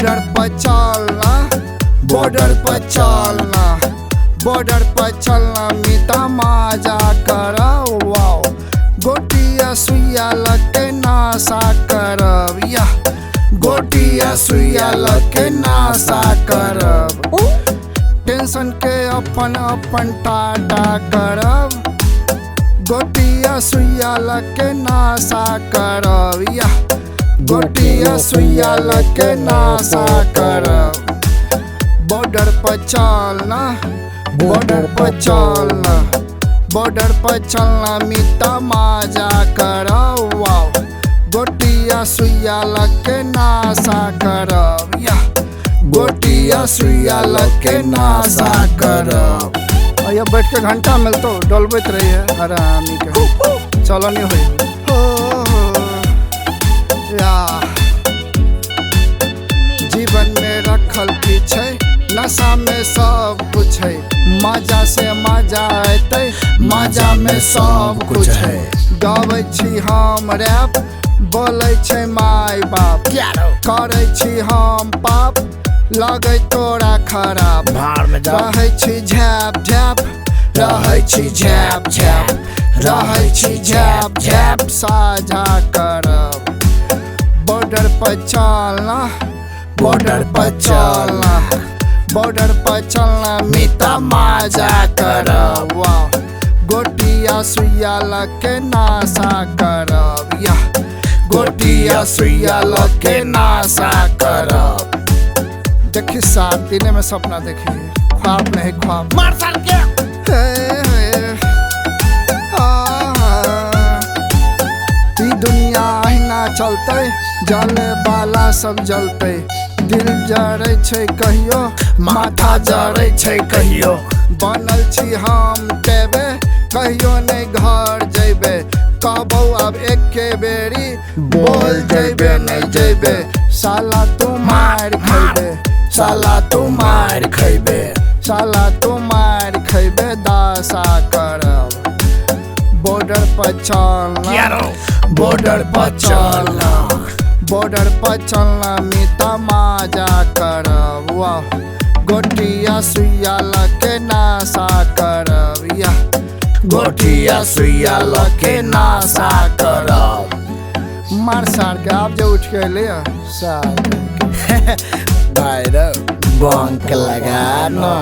Border पर चलना, border पर चलना, border पर चलना मिता मजा करब। वाओ गोटिया सुइया लके नासा करब, या गोटिया सुइया लके नासा करब। टेंशन के अपन अपन टाटा करब, गोटिया सुइया लके नासा करब, या गोटिया सुइया लके नासा करब। बॉर्डर पर चलना, बॉर्डर पर चलना, बॉर्डर पर चलना मिता मजा करब। वाओ गोटिया सुइया लके नासा करब, या गोटिया सुइया लके नासा करब। अया बैठ के घंटा मिलतो डोलबैत रहिए हरामी के, चलो नहीं होई हो या। जीवन में रखल पीछे नशा में सब कुछ है, मजा से मजा अयतै, मजा में सब कुछ है। गाबै छी हम रैप, बोलै छै माय बाप, करै छी हम पाप, लगै तोरा खराब। रहै छी झाप झाप, रहै छी झाप झाप, रहै छी झाप झाप, साझा करब। बॉर्डर पर चलना, बॉर्डर पर चलना, बॉर्डर पर चलना मिता मजा करब। वाह गोटिया सुइया लके नासा करब, या गोटिया सुइया लके नासा करब। देखी 7 दिन में सपना देखी, ख्वाब नहीं ख्वाब मार साल के। ई दुनिया अहिना चलतै, जले वाला सब जलतै। दिल जरै छै कहियो, माथा जरै छै कहियो। बनल छी हम टेबे, कहियो नहीं घर जैबे। कहबौ आब एके बेरी बोल जैबे नहीं जैबे। साला तू मार खैबे, साला तू मार खैबे, साला तू मार खैबे, दासा करब। बॉर्डर पर चलना, बॉर्डर पर चलना, बॉर्डर पर चलना मिता मजा करब। वाह गोटिया सुइया लके नासा करब, या गोटिया सुइया लके नासा करब। मार सार के आप जो उठ के ले सार भाई बंक लगा ना।